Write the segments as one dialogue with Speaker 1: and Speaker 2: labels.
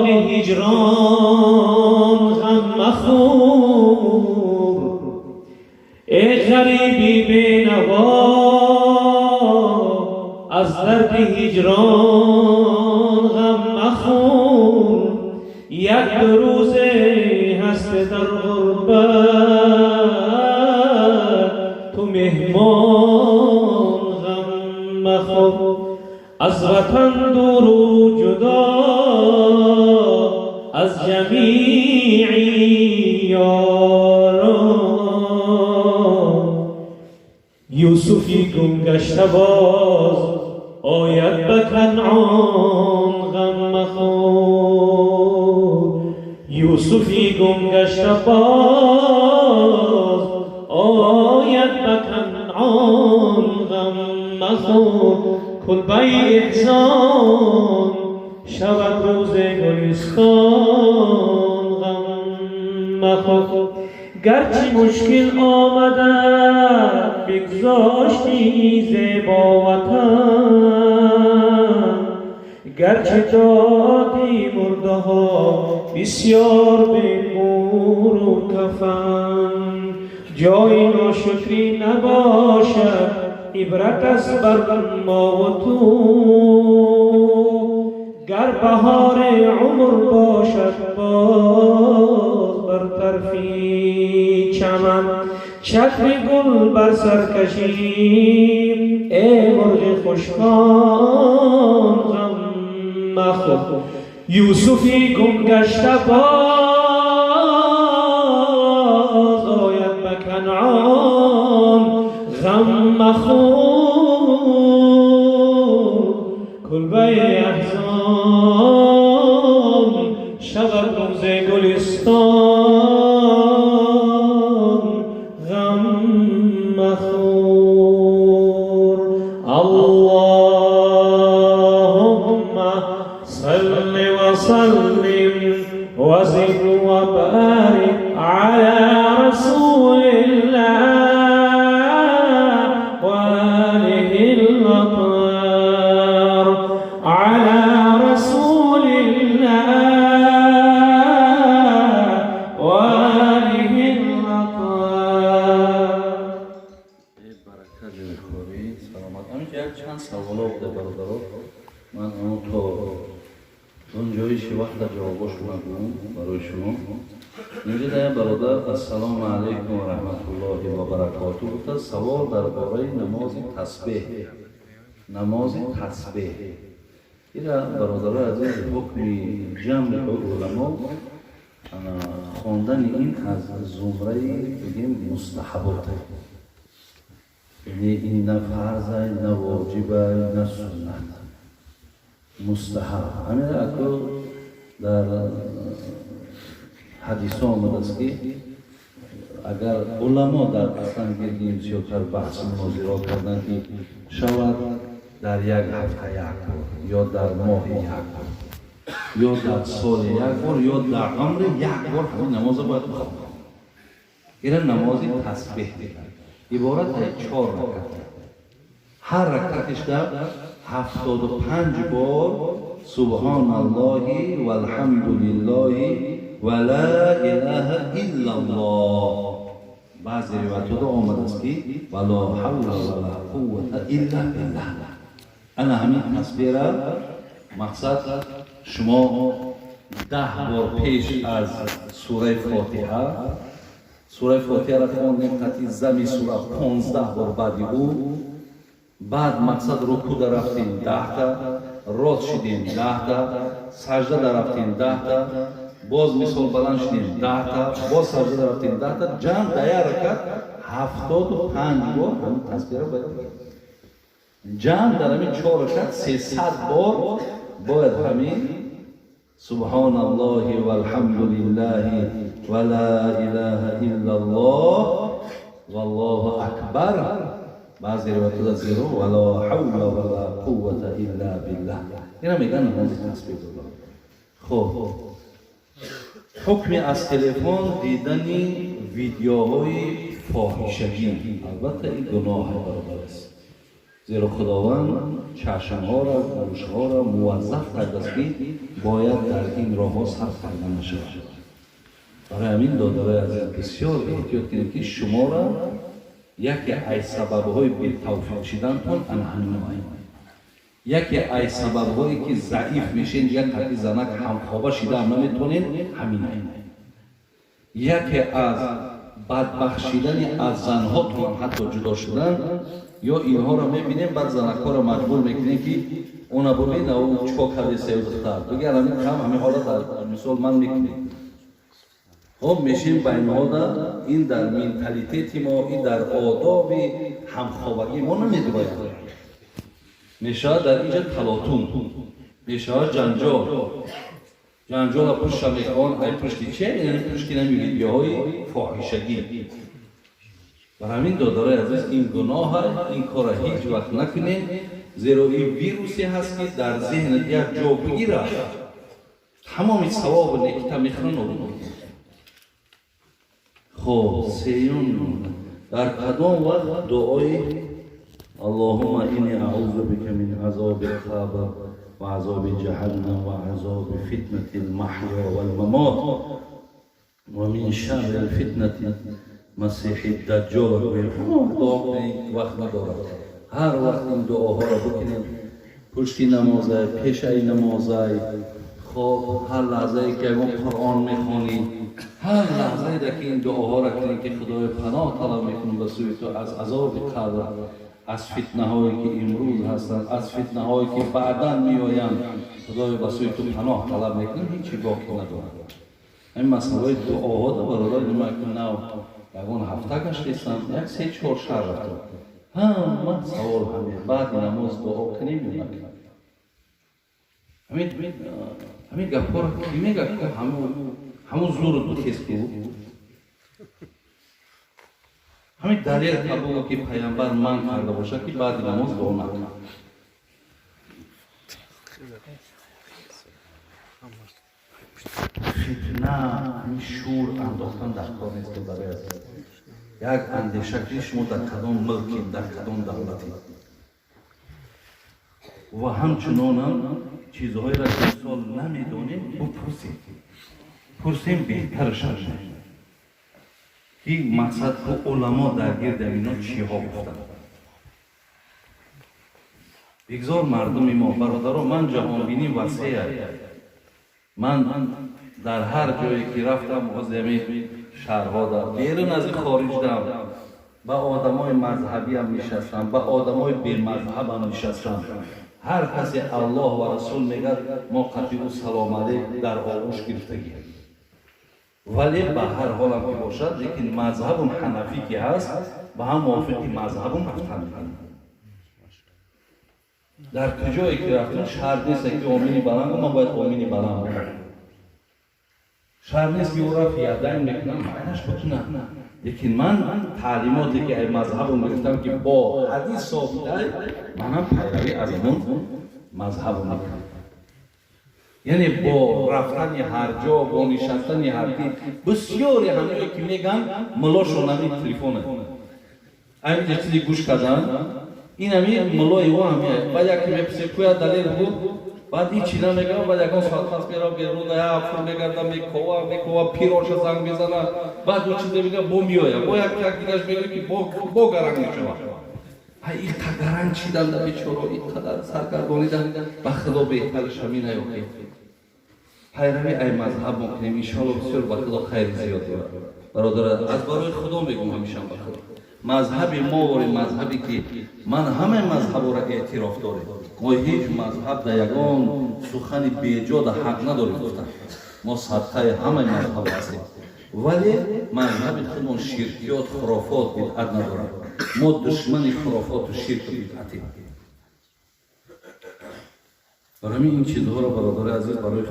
Speaker 1: Ҳиҷрон ғам махӯр, эй ғариби бенаво, аз дарди ҳиҷрон ғам махӯр. Як ду рӯзе ҳаст дар ғурбат, ту меҳмон, ғам махӯр. Аз ватан дуру ҷудо, аз ҷамеи ёрон, Юсуфи гум гашта боз ояд ба Канъон, ғам махӯр. Юсуфи гум гашта боз ояд ба Канъон, ғам махӯр. Кулбаи эҳсон шавад рӯзи гулистон, ғам махӯр. Гарчи мушкил омада, бигзоштӣ зебо ватан, гарчи додӣ мурдаҳо бисёр бемуру кафан, ҷои ношукрӣ набошад, ибрат аст бар мо ту. Гар баҳори умр бошад, боз бар тарфи чаман чатри гул бар сар кашӣ, эй мурғи хушхон, ғам махӯр. Юсуфи гум гашта боз ояд ба Канъон, ғам махӯр. Кулбаи аҳзон шавад рӯзи гулистон, ғам махӯр. Аллоҳумма салли ва саллим ва зид ва барик ала расулиллаҳ ва олиҳил атҳар, ала расулиллаҳ ва олиҳил атҳар.
Speaker 2: Барака ҷойхорӣ, саломат. Ҳаминҷо як чанд саволо буда, бародаро. Ман он то он ҷоиши вақта ҷавобошо нагӯм барои шумо. Инҷо да як бародар «Ассалому алайкум ва раҳматуллоҳи ва баракоту» гуфта, савол дар бораи намози тасбеҳ. Намози тасбеҳ ира, бародарои азиз, ҳукми ҷамъи уламо, хондани ин аз зумраи, бигем, мустаҳаботе, яъне ин на фарзай, на воҷибай, на суннат, мустаҳаб. Ҳамина ако дар ҳадисо омадааст, ки агар уламо дар аслан гирди ин бисёртар баҳси мунозиро карданд, ки шавад дар як ҳафта як бор, ё дар моҳи як бор, ё дар соли як бор, ё дар умри як бор ҳамин намоза бояд бихонад. Ира намози тасбеҳ мегӯянд. Иборат аз чор ракат, ҳар ракатиш дар 75 бор «Субҳоналлоҳи валҳамдулиллоҳи ва ла илаҳа иллаллоҳ». Баъзе ривоятҳода омадааст, ки «ва ло ҳавла ва ла қуввата илла биллаҳ». Ана ҳамин тасбеҳра, мақсад, шумо 10 бор пеш аз сураи Фотиҳа, сураи Фотиҳаро хондем, қати зами сура 15 бор баъди ӯ, баъд, мақсад, рукӯ дарафтем 10-та, рост шидем 10-та, сажда дарафтем 10-та, боз, мисол, баланд шидем 10-та, боз сажда дарафтем 10-та, ҷамъ дар як ракат 75 бор ҳамин тасбеҳро бояд бигӯем. Ҷамъ дар ҳамин чор ракат 300 бор бояд ҳамин «Субҳоналлоҳи валҳамдулиллаҳи ва ла илаҳа иллаллоҳ валлоҳу акбар», баъзе ривоятҳода зеро «ва ло ҳавла ва ла қуввата илла биллаҳ». Ина мегӯянд намози тасбеҳ дода. Хуб, ҳукми аз телефон дидани видеоҳои фоҳишагӣ? Албатта, ин гуноҳе, бародар аст. Зеро Худованд чашмҳоро, гӯшҳоро муваззаф кардааст, ки бояд дар ин роҳҳо сарф карда нашавад. Барои ҳамин, додарои азиз, бисёр эҳтиёт кунед, ки шуморо яке аз сабабҳои бетавфиқ шидантон ана ҳаминоай. Яке аз сабабҳое ки заиф мешен, як қати занак ҳамхоба шидаам наметонед, ҳаминай. Яке аз бадбахт шидани аз занҳотон ҳатто ҷудо шудан, ё инҳоро мебинем, баъд занакҳоро маҷбур мекунем, ки она бубин, ав чикор кардесею духтар бигар, ҳамин кам ҳамин ҳолат мисол ман мекунем. Хоб, мешем байнҳода, ин дар менталитети мо, ин дар одоби ҳамхобагӣ мо намедирояд. Мешавад дар инҷа талотум, мешавад ҷанҷол. Ҷанҷола пушта мехоҳанд, ай пушти че? Яъне пушти нами видеоҳои фоҳишагӣ. Бар ҳамин, додарои азиз, ин гуноҳа, ин корро ҳеҷ вақт накунед, зеро ин вирусе ҳаст, ки дар зеҳнат як ҷо бигирад, тамоми савобу некита мехӯра, нобуд мекунад. Хоб, сеюм, дар кадом вақт дуои "Аллоҳумма инни аузу бика мин азоби қабр ва азоби ҷаҳаннам ва азоби фитнати лмаҳё валмамот ва мин шарри фитнати масеҳи даҷҷол" гӯем? Дуо кунед, вақт надорад. Ҳар вақт ин дуоҳоро бикунед, пушти намозай, пешаи намозай, хоб, ҳар лаҳзае ки ягон Қуръон мехонӣ, ҳар лаҳзае ки ин дуоҳоро кунед, ки Худои, паноҳ талаб мекунам ба сӯи ту аз азоби қабр, аз фитнаҳое ки имрӯз ҳастанд, аз фитнаҳое ки баъдан меоянд, Худоё, ба сӯи ту паноҳ талаб мекунам, ҳечи боқӣ надорад. Ҳамин масъалаҳои дуоҳо да, бародар, нав ягон ҳафта гаштестам, як се чор шаҳр рафтам, ҳама савол ҳаме: баъди намоз дуо кунем ё накунем? Ҳамин гапҳоро ки мега, ҳамун зуру тез ку, ҳамин далел қабул, ки пайғамбар манъ карда бошад, ки баъди намоз дуо накун. Фитна, ҳамин шӯр андохтан дар кор нест, додарои азиз. Як андеша ки шумо дар кадом мулки, дар кадом давлатӣ, ва ҳамчунонам чизҳоеро ки мисол намедонем, бупурсем. Пурсем беҳтараш, ки мақсад ку уламо дар гирди ино чиҳо гуфтанд. Бигзор мардуми мо, бародаро, ман ҷаҳонбинӣ васеа. Ман дар ҳар ҷое ки рафтам, ҳозир шаҳрҳо, дар берун аз хориҷдам, ба одамои мазҳабиам нишастам, ба одамои бемазҳабам нишастам. Ҳар касе Аллоҳ ва Расул мегӯяд, мо қатъи ӯ салом алейк дар оғӯш гирифтагӣ. Вале ба ҳар ҳолам ки бошад, лекин мазҳабум ҳанафӣ ки ҳаст, ба ҳам мувофиқи мазҳабум рафтан мекунам. Дар куҷое ки рафтем, шарт нест ки омини баланд, ман бояд омини баланд бошам. Шарт нест ки ӯ рафт ядайн мекунам, майнаш бикунад. Лекин ман таълимоте ки ай мазҳабум гирифтам, ки бо ҳадис собитай, манам пайравӣ аз ҳамон мазҳабум мекунам. Яъне бо рафтани ҳар ҷо, бо нишастани ҳар ки, бисёре ҳамое ки меган, мулошон ҳамин телефона, ҳаминҷа чизе гӯш кардан, ин ҳами мулои ӯ ҳами. Баъд яке мепурсем: куя далел буд? Баъд ҳичи намегӯям. Баъд ягон соат пас мерав берун, фур мегарда, мекова мекова, пироша занг мезана, баъд ӯ чизе мега, бо меоя, бо як як дигаш мегӯя, ки бо гаранг мешавад. Ҳай, ин қадаранг чиданда бечоро, ин қадар саргардонидан, ба Худо беҳтараш ҳамин аё, ки пайравӣ ай мазҳаб мекунем. Иншоалло, бисёр ба Худо хайри зиёд дорад. Бародар, аз барои Худо мегӯм, ҳамешам ба Худо, мазҳаби мо вори мазҳабе ки ман ҳамаи мазҳаборо эътироф дорем. Мо ҳеҷ мазҳаб дар ягон сухани беҷода ҳақ надорем гуфтан. Мо садқаи ҳамаи мазҳаб ҳастем, вале мазҳаби худмон ширкиёт, хурофот, бидъат надорад. Мо душмани хурофоту ширку бидъатем. Барои ҳамин ин чизҳоро, бародари азиз, барои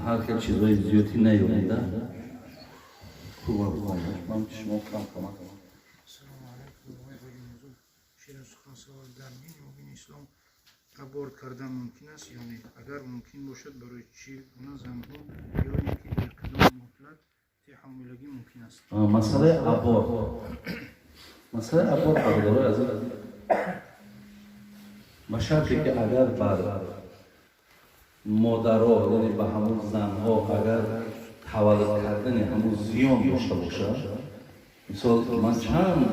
Speaker 2: ҳар хел чизҳои зиёдӣ наёбида хуб. Ман шумо кам камак.
Speaker 3: Дар дини мубини ислом аборт кардан мумкин аст ё не? Агар мумкин бошад, барои чӣ гуна занҳо ё ин ки дар кадом муҳлати ҳомилагӣ мумкин аст?
Speaker 2: Масъалаи аборт, масъалаи аборт, бародарои азиз. Ба шарте ки агар бар модаро, яъне ба ҳамун занҳо агар таваллуд кардани ҳамун зиён дошта бошад. Мисол, ман чанд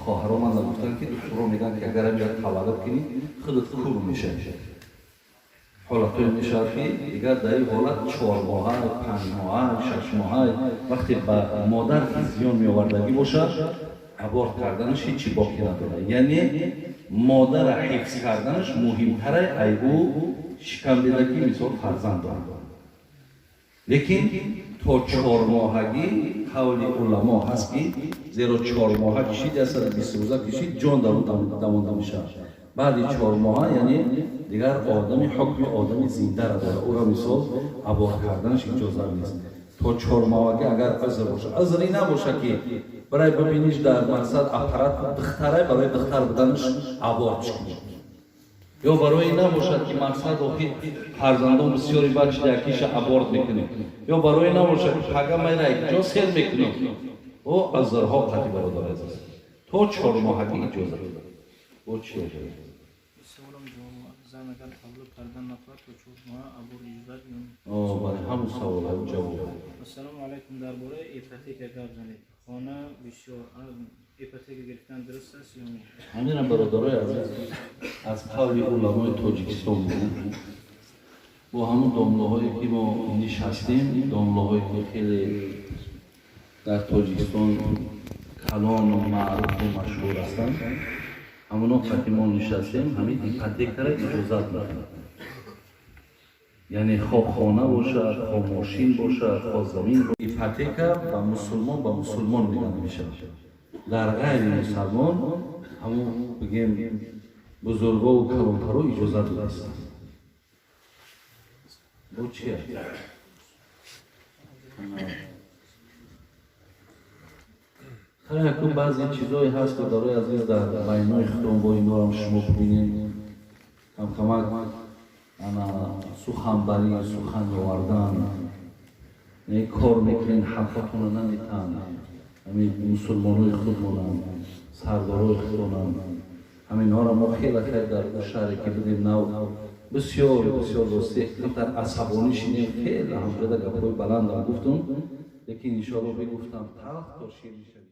Speaker 2: хоҳаро ман гуфтам, ки духтуро мегӯянд, ки агар ҳамин таваллуд кунӣ, худат кур мешавӣ. Ҳолатҳое мешавад, ки дигар дар ин ҳолат 4 моҳа, 5 моҳа, 6 моҳа, вақте ба модар ки зиён меовардагӣ бошад, аборт карданаш ҳечи боқӣ надорад. Яъне модара ҳифз карданаш муҳимтара ай ӯ шикам дида, ки мисол фарзанд дорад. Лекин то 4 моҳагӣ қавли уламо ҳаст, ки зеро 4 моҳа кишид, 120 рӯза кишид, ҷон дар ӯ дамонда мешавад. Баъди 4 моҳа, яъне дигар одами ҳукми одами зиндаро дорад, ӯро мисол аборт карданаш иҷозат нест. То 4 моҳагӣ агар узр бошад, узре набошад, ки барои бибиниш дар мақсад аппарат духтарай, барои духтар буданаш абортш кунӣ, ё барои набошад, ки мақсад охир фарзандон бисёри, баъд чи якиша аборт мекунем, ё барои набошад, ки пага майра ҷо сел мекунем. О узрҳо қати, бародар азиз, то 4 моҳагӣ иҷозат. Бо чи?
Speaker 3: Саволам ҷавоб: зан агар таваллуд кардан нахоҳад, то 4 моҳа аборт иҷозат ё не?
Speaker 2: Бале, ҳамун савол, ҳамун ҷавоб.
Speaker 3: Ассалому алайкум, дар бораи ипотека гап занед. Хона бисёр, ипотека гирифтан дуруст аст ё не?
Speaker 2: Ҳаминам, бародарои азиз, аз қавли уламои Тоҷикистон буд. Бо ҳамун домлаҳое, ки мо нишастем, домлаҳое, ки хеле дар Тоҷикистон калону маъруфу машҳур ҳастанд, ҳамоно қати мо нишастем, ҳамин ипотекара иҷозат медиҳад. Яъне хо хона бошад, хо мошин бошад, хо замин, ипотека ба мусулмон, ба мусулмон медиҳа мешавад. Дар ғайри мусалмон ҳамун бигем бузургову калонтаро иҷозат додастанд. Бо чи аст? Яку баъзе чизое ҳаст, бародарои азиз, дар байнои худон бо инорам шумо бибинед. Камкамак ана суханбарӣ, сухан овардан, кор мекунен, ҳаққотонро наметаҳанд. Ҳамин мусулмонои худмонанд, сардорои худонанд. Ҳаминҳоро мо хеле хел дар шаҳре, ки будем, нав, бисёр бисёр рости камтар асабонӣ шинем, хеле ҳамҷода гапҳои баландам гуфтум, лекин иншоалло бигуфтам, талх то ширин шавӣ.